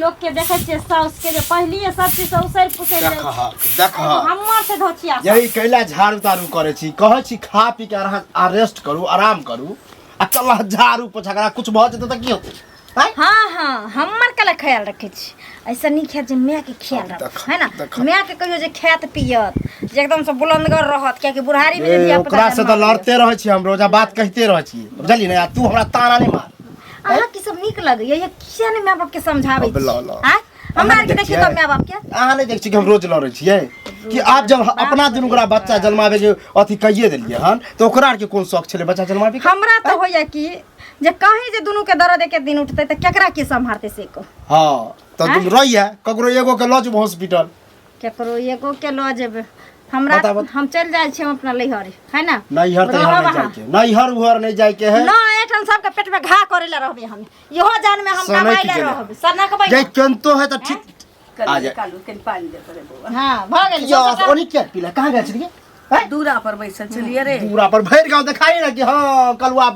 लोक के देखै छियै साउस के जे पहिलिए सब चीज से उसरि पुसरि जाइ छै। देखहक देखहक हमर से धोचिया सब। यही कैला झाड़ू ताड़ू करै छी, कहै छी खा पी के अहाँ रेस्ट करू, आराम करू, आ चल झाड़ू पोछा करा, कुछ भऽ जेतै तऽ की होतै? आँय? हाँ हाँ, हमर कला ख्याल रखे छी, ऐसा नहीं ख्याल जे माय के ख्याल रख, देख, है ना? देख। माय के कहियो जे खायत पियत जे एकदम से बुलंदगर रहत, कियाकि बुढ़ारी में जे ए, धिया पुता ओकरा से तऽ जन्माबै। लड़ते रहै छी हम, रोजा बात कहिते रहै छी, बुझलियै ने? आ तू हमरा ताना नहि मार। अहाँ की सब नीक लगैया ये, किया नहि माय बाप के समझाबै अब ल, छी? ल। आँय? हमरा आरके अहाँ देखियौ तऽ माय बाप के अहाँ नहि देखै छी कि हम रोज लड़ै छियै? कि आब जब अपना दुनू गोरा बच्चा जन्माबै के अथी कहिए देलियै हन, तऽ ओकरा आरके कोन शौक छलै बच्चा जन्माबै के? हमरा तऽ होइया कि जे कहीं जे दुनू के दर्द एक दिन उठतै तऽ केकरा के सम्हारतै से कहू। हाँ, तऽ तुम रहिए, ककरो एगो के लऽ जेबो हॉस्पिटल। केकरो एगो के लऽ जेबै हमरा? बता, बता। हम चलि जाइ छी हम अपना नैहर, है ना? नैहर तैहर रहब नहीं अहाँ। जाइके, नैहर उहर नहीं जाइके है। न एठन सबके पेट में घा करे ला रहबे हम, इहो जान में हम सनकि कमाई ला गेलै। रहबे, सनकबै जे ना। केनतो है तऽ ठीक आ कालू जाए। कालू, कनि पानि दे रे बौआ। हाँ, भऽ गेल। यस ओनी क्या पीला कहाँ गए छलियै? हैं? दूरा पर बैसल छलियै रे। दूरा पर भरि गाँव देखाई ना कि हाँ कलुआ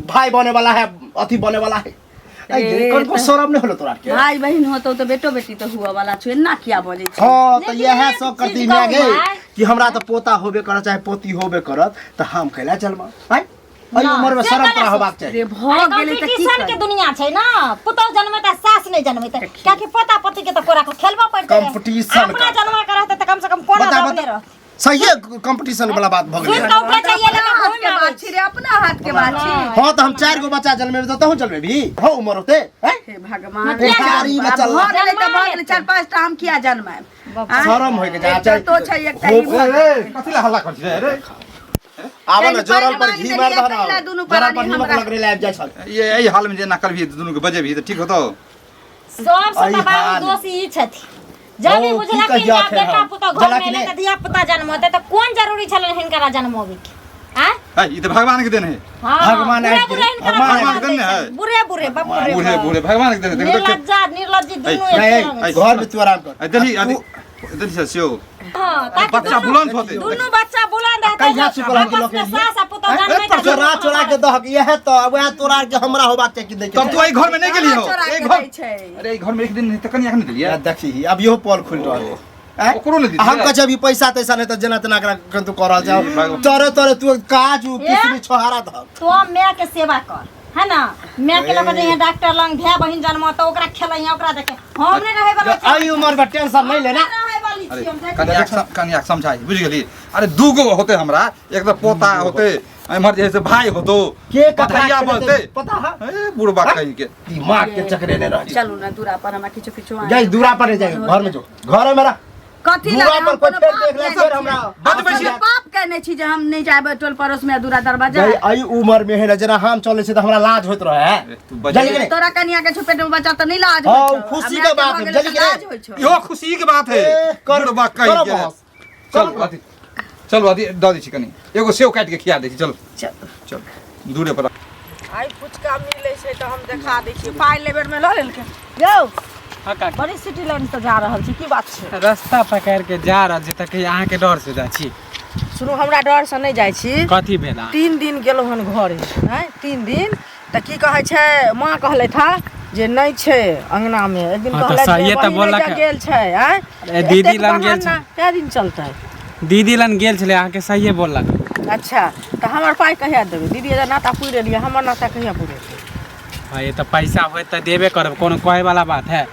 भाई बने वाला है, अथी बने वाला है। ए, कनको शरम नहीं होलो तोरा के? भाई बहिन होतौ तऽ बेटो बेटी तऽ हुआ वाला छौ, एना किया बजै छी? हाँ, तऽ लेकिन इएह एक सब करती चीज माय कहू गे भाई। कि हमरा तऽ पोता होबे करत चाहे पोती होबे करत, तऽ हम कैला जन्म आँय? एहि ना, उम्र में से शरम केना तोरा होबाक चाही। रे भऽ गेलै तऽ की कंपटीशन के करी? दुनिया छै ना, पुतहु जन्मेता सास नहि जन्मेता, कियाकि पोता पोती के तऽ कोरा के खेलबऽ पड़तै। कंपटीशन अपना का। जन्मा के रहतै तऽ कम से कम कोना बता, दबने बता। रहतै। सहिए कंपटीशन वाला बात भऽ गेलै। सुति कऽ उठै छै, ये अपना लगा हाथ घुमि के आबै बात छी रे, अपना हाथ के बात छी। हाँ, तऽ हम चारि गो बच्चा जन्मेबे तऽ तहूँ जन्मेबही, हो उम्र होते हैं? हे भगवान, बेकारी में चल। भऽ गेलै तऽ भऽ गेलै, चारि पाँच टा हम किया जन्मायब? आँय? शरम होय के जा। एकटा तो छै, एकटा ई भऽ गेलै। ए, कथी ला हल्ला करै छी रे? आब ने कनि जरल पर पानि घी मार देलियै, दह तैला ना, दुनू जरल प्राणी पर नीमक हमरा। लगरे ले आबि जाइ छल। ये एहि हाल में जे एना करबही, दुनू के बजेबही तऽ ठीक होतौ? सबसँ एहि तऽ बाबू हाल। दोषी ई छथि। जब ई ओ, की बुझलखिन कहिया जे आब फेर बेटा हम? पुतहु घर जला मे कि एलै नहि? तऽ धिया पुता जन्मतै, तऽ कोन जरूरी छलनि हिनकरा जन्मोबै के? आँय? है, ई तऽ भगवान के देन है। हाँ, भगवान बुढ़े आबि बुढ़े गेल। हिनकरा भगवान भगवान आबि गेल। दै छनि। बुढ़े बुढ़े, बाप रे बूढ़े बाप। बूढ़े भगवान के देन है। देखो, देखो। निर्लज्जा निर्लज्जी दुनू ऐ, नहीं एके रंग ऐ, छै। घर में तू आराम कर। ऐ, देलही देलही से सेहो। हाँ, ताकि बच्चा दुनू- बुलंद होतै। दुनू बच्चा बुलंद हेतै। कहिया सुपल हम आपस लोग में के सास आ पुतहु जन्मै तऽ चोरा चोरा के दहक इएह तऽ वएह तोरा के हमरा होबाक चाही कि दै के तब तू एहि घर में नहीं गेली हो? चोरा एहि के घर दै छै। अरे, एहि घर में एक दिन तऽ कनिया के नहीं देलियै? चाही। देखी, अब इहो पोल खुलि रहल है। आँय? ओकरो नहि हम देलियै? कहै छी अभी पैसा तैसा नहि तऽ जेना तेना एकरा कन्तु कऽ रहल ई छै। भगवान। तोरे तोरे तू काजू किशमिश छोहारा दहक। तो माय के सेवा कर, है ना? माय के लग जइहे डॉक्टर लंग, भाय बहिन जन्म तऽ ओकरा खेलैहे, ओकरा देखे। हम नहि रहै वाला छी। एहि उम्र में टेंशन नहीं लेना। हम नहि रहै वाली अरे छी, हम जाइ छी। कनिया कनिया समझाई, बुझि गेली? अरे, दूगो होते हमरा, एक तऽ पोता होते, एम्हर जे है से भाई होतो, के ककरा बधैया खेलेतै, बनते। पता है? ए बुढ़बा कहीं के दिमाग के चकरेने रह। चलू ने दूरा पर, हमरा किछु किछु आनि। जाई दूरा पर नहीं जाई, घर में जो, घर में रह। कथी दूरा लगे? पर हम कोई कोनो फेर पाप देख ले केने फेर छी? हमरा बजबै छी। हम पाप केने छी जे हम नहि जायब टोल पड़ोस में दूरा दरवाजा? जाई, एहि उम्र में है ना, जेना हम चलै छी तऽ हमरा लाज होइत रहे है। तू बजै। जानी कि नहीं? तोरा कनिया के छुपेट में बच्चा तऽ नहि लाज हाँ, होइ छौ? खुशी आ माय के बात भऽ है, गेलै जानी तऽ कि नहीं? लाज होइ छौ? इहो खुशी के बात है। ए, कर बुढ़बा कहीं करो के। बहस। चल अथी, चल अथी दऽ दै छी, कनी एगो सेव काटि के खिया दै छी, चल। चल। चल दूरे पर। आइ फुचका मिलै छै तऽ हम देखा दै छियै। पाइ लेबेर मे लऽ लेलकै यौ। हाँ काकी। बड़ी सिटी लाइन से जा रहल छी, की बात छै? रास्ता पकड़ के जा रहल छी तऽ कहियो अहाँके डर से जाइ छी? सुनू, हमरा डर से नहि जाइ छी। कथी भेल अहाँ? 3 दिन गेलहुँ हन घरे आँय, 3 दिन तऽ की कहै छै, माँ कहलथि हँ जे नहि छै अङ्गनामे। एक दिन हाँ, तऽ कहलथि जे सहिए तऽ बहिन बोललक। एहिजा गेल छै आँय। अरे, दीदी एतेक लग गेल बहाना छै। कए दिन चलतै? दीदी लग गेल छलै, अहाँके सहिए बोललक। अच्छा, तऽ हमर पाइ कहिया देबै? दीदी एजा नाता पुरि एलियै, हमर नाता कहिया पुरेतै? हाँ, ये तऽ पैसा होत तऽ देबे करब, कोनो कहे वाला बात है?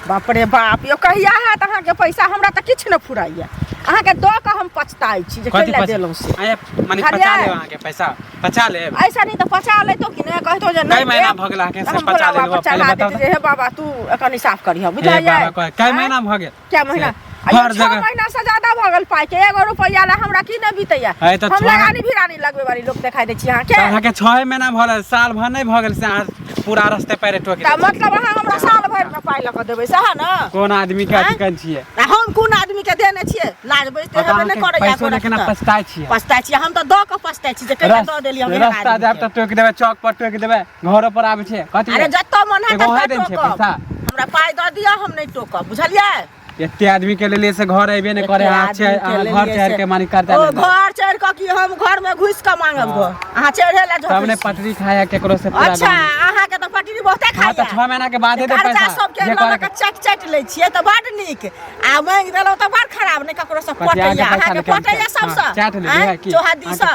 बाप रे बाप, यौ कहिया हैत अहाँके पैसा? हमरा तऽ किछु नहि फुराइया। अहाँके दऽ कऽ हम पछताइ छी जे कथी कैला देलहुँ से। आँय, मने बुझलियै? पचा लेब अहाँके पैसा, पचा लेब। ऐसा नहीं तऽ पचा लेतो कि नहि, कहतो जे नहि कै महीना देब, भऽ गेल अहाँके तऽ से हम पचा भोला बाबा लेलहुँ? पर पहिले चढ़ा बताउ। देती जे हे बाबा, तू एकर निसाफ करिह। हे बुझलियै? बाबा, कहै कै महीना भऽ गेल? क्या महीना? से, आइयो हर 6 जगह महीना से ज्यादा भऽ गेल पाइ के। एगो रुपैआ ला हमरा की नहि बीतैया? है तऽ हम छह लगानी भिरानी लगबै वाली लोक देखाइ दै छी अहाँके। तऽ अहाँके 6 महीना भऽ गेल, साल भर नहि भऽ गेल से अहाँ पूरा रस्ते पैरे टोकि तऽ दै छी। मतलब अहाँ हमरा साल भरि मे पाइ लऽ कऽ देबै, सएह ने? कोन आदमी के अथी कन छियै? आ हम कोन आदमी के देने छियै? लाज बचते हाँ, तऽ हेबे नहि अहाँके करैया। पैसो गोरा लेकिन तऽ। पछताइ छियै? पछताइ छियै? हम तऽ दऽ कऽ पछताइ छी जे कैला दऽ देलियै हम एहन रास्ता आदमी जायब के। तऽ टोकि देबै, चौक पर टोकि देबै, घरो पर आबै छै, कथी अरे, जतऽ मन है एगो ततऽ अहें देने छियै टोकब। पैसा? हमरा पाइ दऽ दिअ, हम नहि टोकब, बुझलियै? एते आदमी के लेलिए से घर अइबे नहि करे एते अहाँ आदमी के अहाँ घर लेलियै चढ़ से- के मानी कर्जा ओ लेने। घर चढ़ कऽ की हम घर में घुसि कऽ मांगब गो अहाँ चढ़े ला तब ने झोंकै छी। पटरी खाया केकरो से पूरा अच्छा गाँव में। अहाँके तऽ पटरी बहुते हाँ तऽ खाइया 6 महीना के बादे दे कर्जा पैसा सबके जे लऽ करे लऽ कऽ चाटि चाटि लै छियै तऽ बड नीक आ मांगि देलहुँ तऽ बड़ खराब नहि ककरो से कटिया के पटैया पैसा अहाँके लेके हम पटैया सबसँ हाँ, चाटि लेलियै आँय? की? चौहद्दीसँ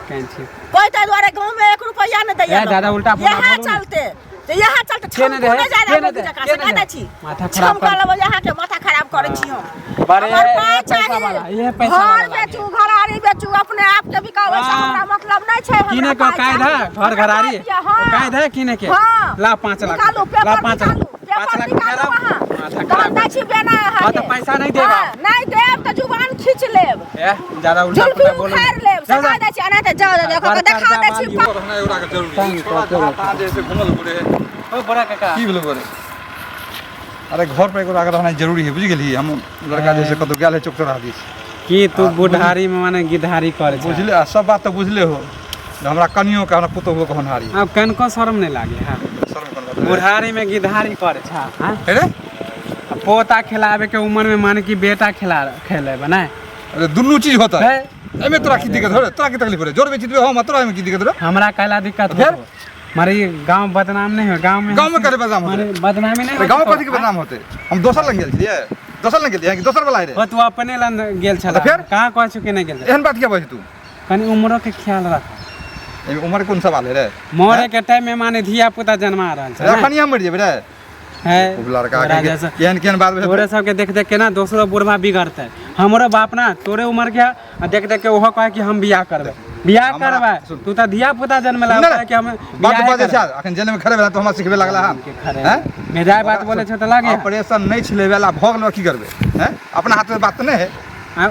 केहन छी कोइ ताहि दुआरे गाँवमे एक रुपैआ नहि दैया ए, दादा, उल्टा पुल्टा इएह बोलू ने। चलते तऽ इएह चलते के नहि छमको दे नहि जाय के नहि रहल दे जकाँ के से नहि कह दे दै छी माथा खराब छमकऽ कर लेबै अहाँके माथा खराब करै छी हम बड़े हमर ये पाइ पैसा चाही वाला ये पैसा घर वाला बेचू घरारी बेचू अपने आप के बिकाओ ऐसा हाँ। हमरा मतलब नहीं छै हमरा किने के पाइ कायदा चाही। घर हमरा घरारी पाइ दिअ, हाँ। कायदा किने के हाँ। ला 5 लाख निकालू ला पेपर 5 लाख निकालू 5 पेपर लाख निकालू निकालो अहाँ माथा तहन खराब दै छी बेना हाँ अहाँके तऽ पैसा नहीं देब हाँ, नहीं देब तऽ जुबान खींच लेब ए ज्यादा उल्टा जुल्फी पुल्टा बोलो उखाड़ लेब जा, सका जा। दै छी एना तऽ जाओ जाओ बड़ देखा कर्जा दै छी वाली। रहना एगोरा के जरूरी है। छोड़ा जहाँ तहाँ जे से घुमल घुरे है। ओ बड़ा काका की भेलो बड़े अरे घर पर एगोरा के रहना जरूरी है बुझि गेलही हम लड़का जे से कतौ गेल है चौक चौराहा दिस की तू बुढ़ारी में माने गिधारी करे छै बुझले आ सब बात तऽ बुझले हो जे हमरा कनियो के हमरा पुतोहुओ के होनहारी आब कनको शर्म नहीं लागे हाँ शर्म कोन बात है? बुढ़ारी में गिधारी करे छै हाँ हे रे आ पोता खिलावे के उम्र में माने कि बेटा खिला खेलेबे ना अरे दुनू चीज होता है है एमे तोरा की दिक्कत हो रे तोरा की तकलीफ हो रे जोर बेची देबे हम आ तोरा एमे की दिक्कत रे हमरा कहला दिक्कत फिर? हो मारे गांव बदनाम नहीं हो गांव में गाँव में करे बदनाम होते? मारे बदनामी नहीं अरे हो गाँव कथी के बदनाम होते हम दोसर लग गेल छलियै दोसर लग गेलियै कि दोसर वाला है रे हो तू अपने लन गेल छला तऽ फेर? कहाँ कहै छु कि नहीं गेल छला? एहन बात किया बजै तू कनी उम्रो के ख्याल रख एमे उमर कोन सवाल है रे मरे के टाइम में माने धिया पुता जन्मा रहल छै अखन हम मरि जेबै रे है खूब लड़का तोरा के जैसा केहन केहन बात भेल तोरे सबके देख देख के ना दोसरो बुढ़वा बिगड़तै हमरो बाप ना तोरे उम्र के आ देख देख के ओहो कहे कि हम बियाह करबै बियाह हमरा- करबै सुन। तू तऽ धिया पुता जन्मला सुन ने कहे कि हम बात बियाहे बजै छै करबै। अखन जेल में खड़े भेला तो हमरा सिखबे लगला हन के खड़े हैं? बेजाय बात बोले छौ तऽ लागे ऑपरेशन नहीं छलै वाला भऽ गेल की करबै हैं अपना हाथ में बात तऽ नहि है आ,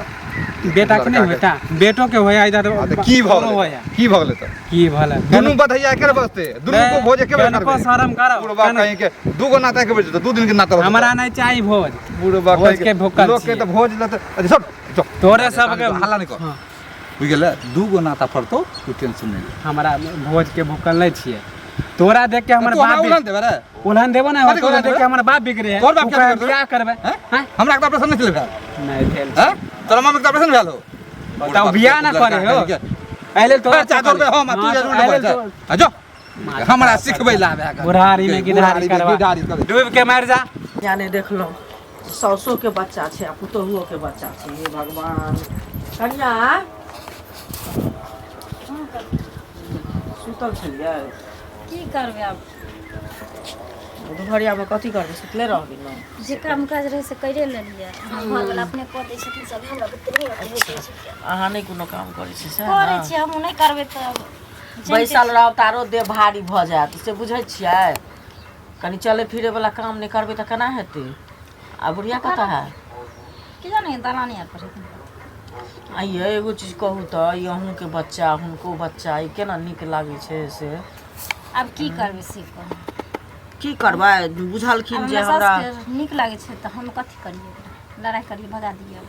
बेटा के नहीं लड़का होता बेटो के होया इधर आ तऽ की भऽ तोरो गेलै होया की भऽ गेलै तऽ की भले दुनू बधैया एके बजते दुनू को भोज एके बेर कनको करबै शरम करब बुढ़बा कहीं के दूगो नाता एके बेर जेतौ, दू दिन के नाता रहतौ। हमरा नहीं चाहिए भोज बुढ़बा भोज कहीं के भूखल लोक के छियै। तऽ भोज लए तऽ अरे सब चुप। तोरे सबके हल्ला नहि कर हाँ, बुझि गेलै दूगो नाता फड़तौ तू टेंशन नहि ले हमरा भोज के भूखल नहीं छियै तोरा देख के हमर तू हमरा बाप उलहन देबै रे उलहन देबो ना कथी तोरा उलहन देख के देबै? हमर बाप बिगड़े है तोहर बाप उ क्या कहे बिगड़तौ? बियाह करबै हैं? हैं? हमरा के तऽ ऑपरेशन नहि छलै भेल नहीं भेल हैं तोरा मामा के तऽ ऑपरेशन भेल हो तऽ बियाह ना करे हो एहि लेल तोरा खर्चा करबै हम आ तू हाँ, जरूर एहि लेल लेबै तो- आ जो हमरा सिखबै ला आबे के। बुढ़ारी में गिधारी बुढ़ारी में करबा गिधारी करबै। डूब के मर जा जाने देखलहुँ साउसोके बच्चा छै आ पुतोहुओके बच्चा छै हे भगवान कनिया सुतल छलियै की करबै आब दुपहरियामे कथी करबै सुतले रहबै ने जे काम काज रहै से करे लेलियै हमर घरवला अपने कऽ दै छथिन सब हमरा बुते नहि होइत रहै छै अहाँ नहि कोनो काम करै छी सएह करै ने छियै हमहूँ नहि करबै तऽ बैसल रहब तऽ आरो देह भारी भऽ जायत से बुझै छियै कनि चलै फिरैवला काम नहि करबै तऽ केना हेतै आ बुढ़िया कतऽ है की जाने दलानी आर पर हेतै। आ यै एगो चीज कहू तऽ ई अहूँके बच्चा हुनको बच्चा ई केना नीक लागै छै से आब की करबै से कहू की करबै बुझलखिन आब जे हमरा हमरा सासके नीक लागै छै तऽ हम कथी करियै लड़ाइ करियै भगा दियै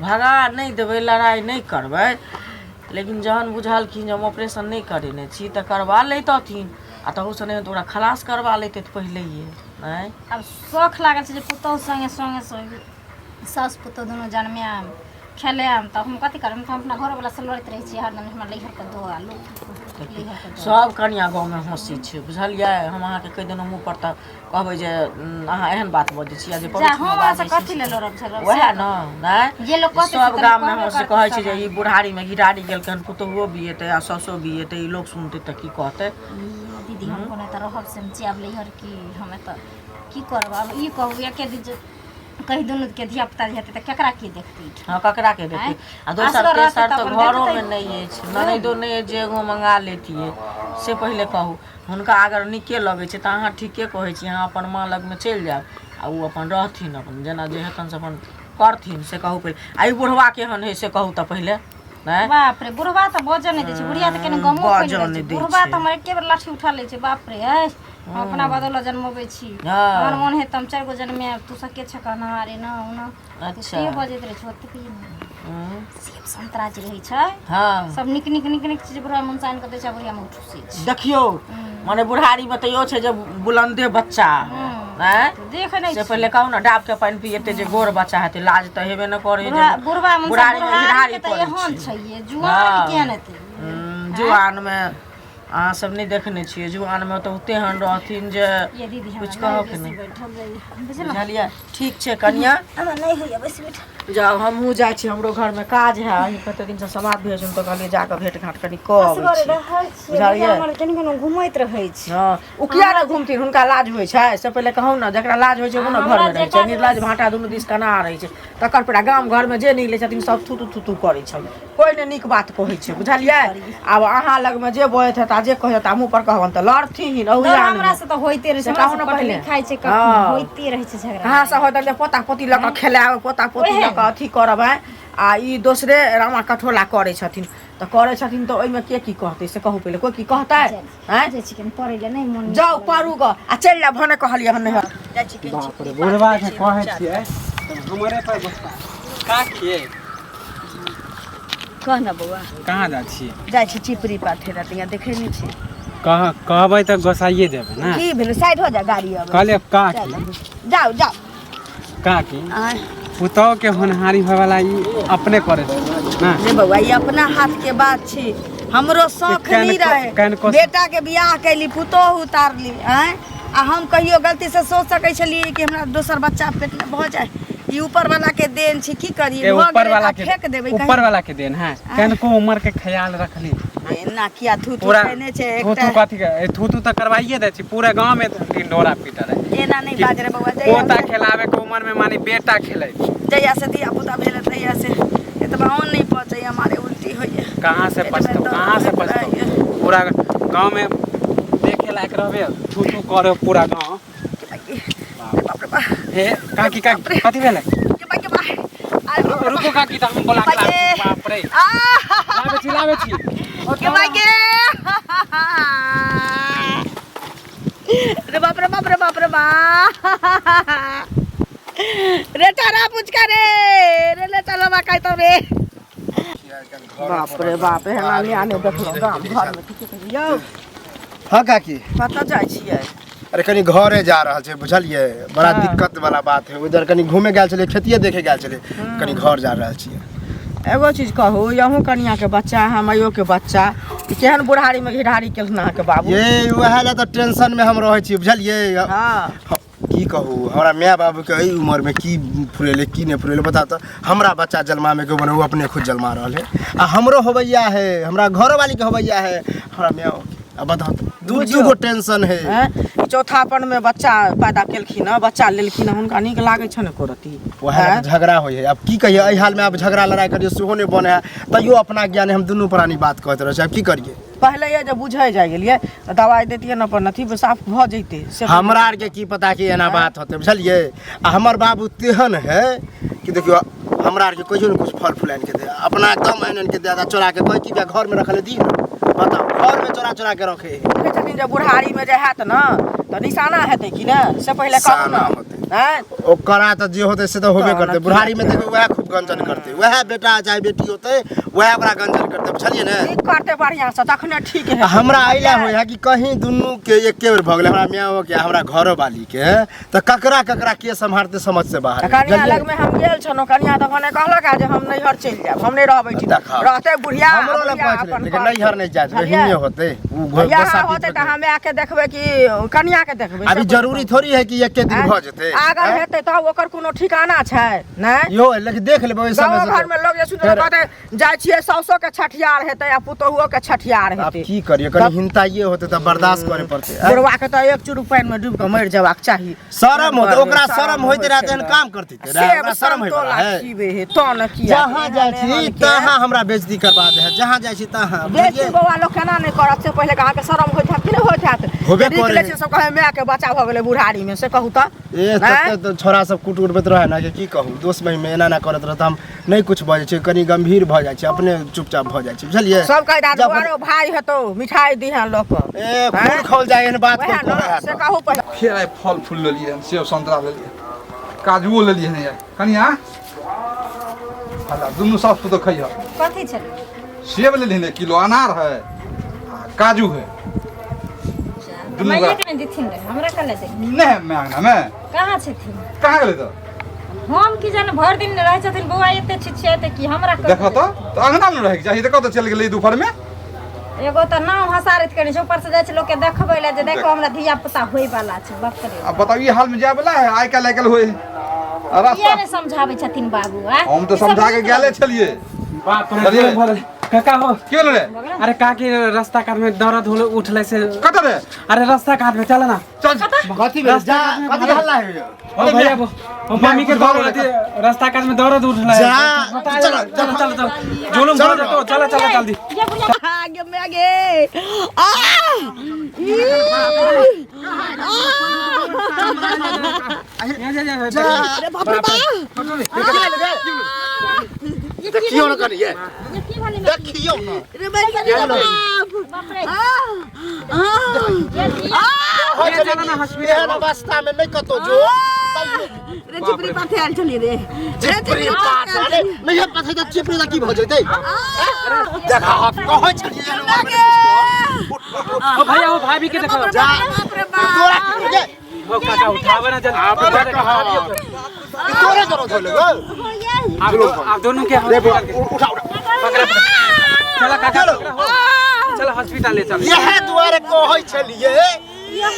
भगा नहि देबै लड़ाइ नहि करबै लेकिन जहन बुझलखिन जे हम ऑपरेशन नहि करेने छी तऽ करबा लैतथिन आ तहूसँ नहि तऽ ओकरा खलास करबा लैतथि पहिलैए नहि आब शौख लागल छै जे पुतहु सङ्गे सङ्गे सङ्गे सासु पुतहु दुनू जनमायब खेलायब तऽ हम कथी करब हम तऽ अपना घरवलासँ लड़ैत रहै छियै हरदम हमरा नैहरके दऽ आ लोक नैहरके दऽ सब कनिया गाँवमे हँसी छै बुझलियै हम अहाँके कहि देलहुँ मुँह पर तऽ कहबै जे अहाँ एहन बात बजै छी आ जे जा पड़ोसमे हम अहाँसँ बाजै छी कथी लए लड़ब झगड़ब वएह ने नहि जे लोक कहतै से सब तऽ गाममे कहबे हँसी करतै कहै छै सब जे ई बुढ़ारीमे घिढारी गेलकै हन पुतोहुओ बिएतै आ सासो बिएतै ई लोक सुनतै तऽ की कहतै ई दीदी हम कोनो एतऽ रहब से हम जायब नैहर की हम एतऽ की करब आब ई कहू एके दिन जे कही दुनू के धिया पुता जे हेतै तऽ केकरा के देखतै हँ ककरा के देखतै आँय? आ दोसर असगर रहतै तेसर तऽ तऽ अपन घरोमे देखतै। नहि अछि ननैदो नहि अछि जे एगो मंगा लेतियै से पहिले कहू हुनका अगर नीके लगै छै तऽ अहाँ ठीके कहै छी अहाँ अपन माँ लगमे चलि जायब आ ओ अपन रहथिन अपन जेना जे हेतनि से अपन करथिन से कहू पहिले आ ई बुढ़वा केहन हइ से कहू तऽ पहिले नहि बाप रे बुढ़वा तऽ बजऽ नहि दै छै बुढ़िया तऽ कनि गमो बजऽ फैल जाइ नहि छै दै बुढ़वा छै। तऽ हमर एके बेर लाठी उठा लै छै बाप रे ऐ हम अपना बदौलत जनमबै छी हँ। हमर मोन हेतै हम 4 गो जनमायब तू सब के छह कहना अरे ना ओना अच्छा। से बजैत रहै छै ओतबी नहि। सेब संतरा जे रहै छै हँ सब नीक नीक नीक नीक चीज बुढ़वा मन आनि कऽ दै छै बुढ़िया मे ठुसै छै देखियौ माने बुढ़ारीमे तऽ इहो छै जे बुलन्दे बच्चा आँय? देख नहि से पहिले कहू ने डाब के पानि पिएते जे गोर बच्चा हेतै लाज तऽ हेबे नहि करै जे बुढ़वा मन बुढ़ारी मे बुढ़ारी घिढारी के तऽ करै एहन छै। छै ये जुआन हँ। किया नहि हेतै जुआनमे अहाँ सब नहि देखने छियै जुआनमे तऽ तेहन रहथिन जे ये दीदी हमरा कुछ कहऽ के बेसी नहि बैठल जाइए बुझलहुँ बुझलियै ठीक छै कनिया हमरा नहि होइए बेसी बैठल जाउ हमहूँ जाइ छी हमरो घरमे काज है अहीं कते दिनसँ समाद भेल छल तऽ कहलियै जाकऽ भेट घाँट कनि कऽ अबै असगरे छी रहै छियै बुझलियै? हमर कनि कनि घुमैत रहै छी हँ ओ किया नहि घुमथिन हुनका लाज होइ छै से पहिले कहू ने जकरा लाज होइ छै ओ ने हमरा घरमे रहै छै जे निर्लाज भाँटा दुनू दिस कना रहै छै तकर पर गाम घरमे जे निकलै छथिन सब थू थू थू थू करै छै कोइ नहि नीक बात कहै छै बुझलियै आब अहाँ लगमे जे बजैत हेता जे कहैत हेता मुँह पर कहबनि तऽ लड़थिन दौड़ अहुआ हमरा से तऽ होइते रहै छै से हमरा कहू से ने पटली पहिले। खाइ छै कखनो हँ। होइते रहै छै झगड़ा अहाँ सब होइत जे पोता पोती लऽ कऽ खेलायब पोता पोती लऽ कऽ अथी करब आँय आ ई दोसरे रामा कठोला करै छथिन तऽ करै छथिन तऽ ओहिमे के की कहतै से कहू पहिले कोइ की कहतै आँय जाइ छी कनि पढ़ै लए नहि मोन जाउ पढ़ू गऽ आ चलि जाउ भने कहलियै हन नहि जाइ छी बाप रे बुढ़वा के कहै छियै तऽ हमरे पर गुस्सा का खियै कह न बौआ कहाँ जाइ छियै जाइ छी चिपरी पाथे रतिया देखै नहि छी कह कहबै तऽ गोसाइए देबै ने की भेलै साइड हो जा गाड़ी अबै कहलियै काकी जाउ जाउ काकी आँय पुतोह के होनहारी होयवाला ई अपने करे छै ना रे बौआ ई अपना हाथ के बात छी हमरो शौख केन- नहीं रहे केन को- बेटा के बियाह कैली पुतोह उतारली आँय आ हम कहियो गलती से सोच सकै छलियै कि हमरा दोसर बच्चा पेट में भऽ जाए ई ऊपर वाला के देन छै की करियै ए भऽ ऊपर गेलै वाला तऽ के फेंक देबै ऊपर वाला के देन है कनको उम्र के ख्याल रखली कहीं एना किया थू थू पूरा केने छै थू थू एकटा कथी के ए, थू थू तऽ करवाइए दै छी पूरा गांव में ढिंढोरा पीटल है एना नहीं बाज रे बौआ जहिया पोता खेलावे के उम्र में माने बेटा खेले जहिया से धिया पुता भेल तहिया से एतबा और नहीं पचै हमारे उल्टी होइए कहाँ से पेट में पछतो दर्द कहाँ से होइत पछतो रहैए। पूरा गांव में देखे लायक रहबे थू थू करे पूरा गांव बाप रे बाप हे काकी काकी कथी भेलै के बा के बा अरे बाप रे रुको काकी तऽ हम बोला के लाबै छी। बाप रे आ लाबै छी लाबै छी के बा के रे बाप रे बाप रे बाप रे बा रे तारा पुचका रे रे ले चलो बा काई तो रे बाप रे बाप एना नहि आने देखलहुँ गाम घरमे ठीके कहै यौ हाँ काकी कतऽ जाइ छियै अरे कनी घरे जा रहल छै बुझलियै बड़ा दिक्कत वाला बात है उधर कनी घूमे गेल छलियै खेतिए देखे गेल छलियै कनी घर जा रहल छियै एगो चीज कहू अहूँ कनियाके बच्चा हमैयोके बच्चा ई केहन बुढ़ारीमे घिढारी केलखिन अहाँके बाबू ये वएह लए तऽ टेंशन में हम रहै छी बुझलियै हँ की कहू हमरा माय बाबूके एहि उमरमे की फुरेलै की नहि फुरेलै बताउ तऽ हमरा बच्चा जन्मामे के बने ओ अपने खुद जन्मा रहल है आ हमरो होबैया है हमरा घरोवालीके होबैया है हमरा माय आ बताउ तऽ दू दू गो टेंशन है हैं? ई चौथापन में बच्चा पैदा केलखिन हँ बच्चा लेलखिन हँ हुनका नीक लागै छनि एको रत्ती वएह लए कऽ झगड़ा होइ है अब की कहियै एहि हालमे आब झगड़ा लड़ाइ करियै सेहो नहि बनै है तैयो अपना ज्ञान हम दुनू प्राणी बात कहैत रहै छी आब की करियै पहिले ये जे बुझै जाइ गेलियै तऽ दवाइ दैतियै ने अपन अथी साफ भऽ जैतै से हमरा आरके की पता कि एना बात होतै बुझलियै आ हमर बाबू तेहन है कि देखियौ हमरा आरके कहियो ने कुछ फल फूल आनि के दे अपना एकदम आनि आनि के दे चोरा के कहै कि घरमे रखल है, दी ने बताउ घरमे चोरा चोरा के रखे है देखै छथिन जे बुढ़ारीमे जे हैत ने तऽ निशाना हेतै कि ने से पहिले कहू निशाना ने होतै। आँय? ओकरा तऽ जे होतै से तऽ होबे तऽ करतै ने बुढ़ारीमे देखबै वएह खूब गंजन करतै वएह बेटा चाहे बेटी होतै वएह ओकरा गंजन करतै बुझलियै ने ठीक करतै बढ़िआँसँ तखने ठीक आ हेतै हमरा अइला होइ है कि कहीं दुनू के एके बेर भऽ गेलै हमरा मायो के आ हमरा घरो वाली के तऽ ककरा ककरा के सम्हारते समझ से बाहर तऽ है, कनिया बुझलियै? लगमे हम गेल छलहुँ कनिया तऽ भने कहलक जे हम नैहर चलि जायब हम नहि रहबै देखा। रहतै बुढ़िया हमरो लग बुढ़िया कहै छलै अपन लेकिन करतै। नैहर नहि जाइ छलै बुझलियै? हियाँ होतै उ यहाँ गोसा होतै तऽ हम आके देखबै कि कनिया के देखबै अभी जरूरी थोड़ी है कि एके दिन भऽ जेतै अगर आँय? हेतै तऽ ओकर कोनो ठिकाना छै नहि इहो है, लेकिन देख लेबै ओहि समय गाँव से घर में लोग जे सुनते फेर- कहते जाइ छियै साउसो के छठियार हेतै आ पुतोहुओ के छठियार आब हेतै की करियै कनि हिनताइए होतै तऽ बर्दाश्त करे पड़तै आँय? बुढ़वा के तऽ एक चुरू पानि में डूबि के मरि जेबाक चाही शरम होतै ओकरा शरम होइत होइ रहतै छै एहन ने। काम करतै रहै, सेब ओकरा शरम होय संतोला वाला है खीबै हे तो ने किया जहाँ जाइ छी तहाँ हमरा बेइज्जती करबा दे है जहाँ जाइ छी तहाँ बेटी बुझलियै? बौआ लोग केना नहि करत से पहिले अहाँके शरम होइत हैत कि नहि होइत हैत होबे जे करे निकलै है। छै सब कहै माय के बच्चा भऽ गेलै बुढ़ारी में से कहू तऽ ए आँय? तते तऽ छोरा सब कुट उटबैत रहै ने कि की कहू दोस्त महिम में एना एना करैत रहत हम नहि कुछ बजै छी कनि गंभीर भऽ जाइ छी अपने चुपचाप भऽ जाइ छी बुझलियै सब कहै दादा जब- आरो भाई हेतौ मिठाई दिहें लऽ कऽ ए खून खौल जाइ एहन बात वएह कोइ ने कहै से कहू पहिले फेर आइ फल फूल लेलियै हन सेब संतरा लेलियै काजुओ लेलियै हन यार कनिया हला दुनू सास पुतोह खइह कथी छलै सेब लेलियै हन 1 किलो अनार है आ काजू है दुनू माइए के नहि देथिन रे, हमरा कले दे। नहि मैं अंगना में कहाँ छथिन? कहाँ गेलै तऽ? हम की जाने, भरि दिन रहै छथिन बौआ एते छिछियाते कि हमरा कतौ। देखो तऽ अंगना में रहैके चाही, तऽ कतऽ चलि गेलै दुपहर में? एगो तऽ नाम हसारैत करै छै, ऊपर से जाइ छै लोकके देखबै लए जे देखो हमरा धिया पुता होय वाला छै। बाप रे। अब बताउ, ई हाल में जाय वाला है? आइ काल्हि आइ काल्हि होय आ किया रास्ता नहि समझाबै छथिन बाबू? आ हम तऽ समझा के गेले छलियै। बाप रे, चलिए। भऽ गेलै। काका हो। की भेलै रे? अरे काकी, रास्ता कात में दर्द होले उठले से। कतऽ रे? अरे रास्ता कात में चल ना। चल। कथी भेल? जा, कथी के हल्ला है? ओ भैया, ओ मम्मी के दर्द, रास्ता कात में दर्द उठले। जा, चलो चलो चलो चलो, जुलुम भऽ जेतो, चलो चलो जल्दी। ये बुढ़िया आगे में आगे आ ई जा जा जा। अरे बाप रे बाप। देखियौ ने कनि ये। ये की भेलै? देखियौ ने। रे भाई रे बाप। बाप रे। आ आ ये धिया कहै चलो ना छलियै, हॉस्पिटल। एहन अवस्था में नहि कतौ जो। रे चिपरी पाथे आयल छली रे। चिपरी पाथ? अरे नहि पाथे तऽ चिपरी तऽ की भऽ जेतै? देखा, कहै छलियै एहन उमर में नहि कुछ कर। ओ भैया, ओ भाभी के देखो। जा। बाप रे बाप। तोरा की हो गे? ओ काका, उठावे ना जल्दी। आब तोरे जरूरत होले गो। आप दोनों के रे बौआ, हॉस्पिटल उठा उठा। पकड़ा पकड़ा, चला काका। चलो। चलो, हॉस्पिटल ले चल। इएह दुआरे कहै छलियै। ये